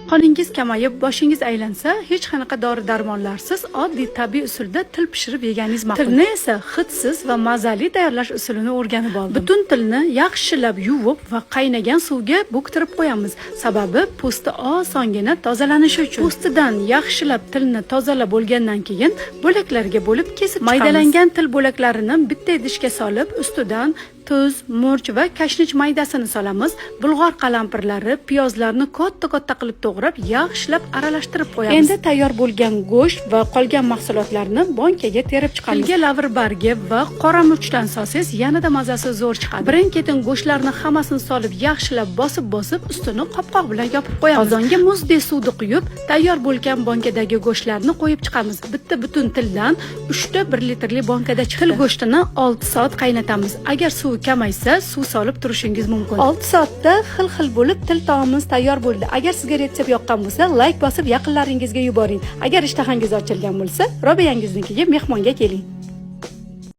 Qoningiz kamayib, boshingiz aylansa, hech qanaqa dori darmonlarsiz oddiy tabiiy usulda til pishirib yeganingiz ma'qul. Tilni esa hidsiz va mazali tayyorlash usulini o'rganib oldim. Butun tilni yaxshilab yuvib va qaynagan suvga bo'ktirib qo'yamiz. Sababi po'sti osongina tozalanishi uchun. Po'stidan yaxshilab tilni tozalab bo'lgandan keyin bo'laklarga bo'lib kesib chiqamiz. Maydalangan til bo'laklarini bitta idishga solib, ustidan tuz, murch va kashnich maydasini solamiz. Bulg'or qalampirlari, piyozlarni katta-katta qilib to'g'rab, yaxshilab aralashtirib qo'yamiz. Endi tayyor bo'lgan go'sht va qolgan mahsulotlarni bonkaga terib chiqamiz. Tilga lavr bargi va qora murchdan solsangiz, yanada mazasi zo'r chiqadi. Birin-ketin go'shtlarni hammasini solib, yaxshilab bosib-bosib, ustini qopqoq bilan yopib qo'yamiz. Qozonga muzdek suvni quyib, tayyor bo'lgan bonkadagi go'shtlarni qo'yib chiqamiz. Bitta butun tildan 3 ta 1 litrli bonkada chiqdi. Til go'shtini 6 soat qaynatamiz. Agar suvi kamaysa, suv solib turishingiz mumkin. 6 soatda xil-xil bo'lib til taomimiz tayyor bo'ldi. Agar sizga retsept yoqqan bo'lsa, layk bosib yaqinlaringizga yuboring. Agar ishtahangiz ochilgan bo'lsa, Robiyangiznikiga mehmonga keling.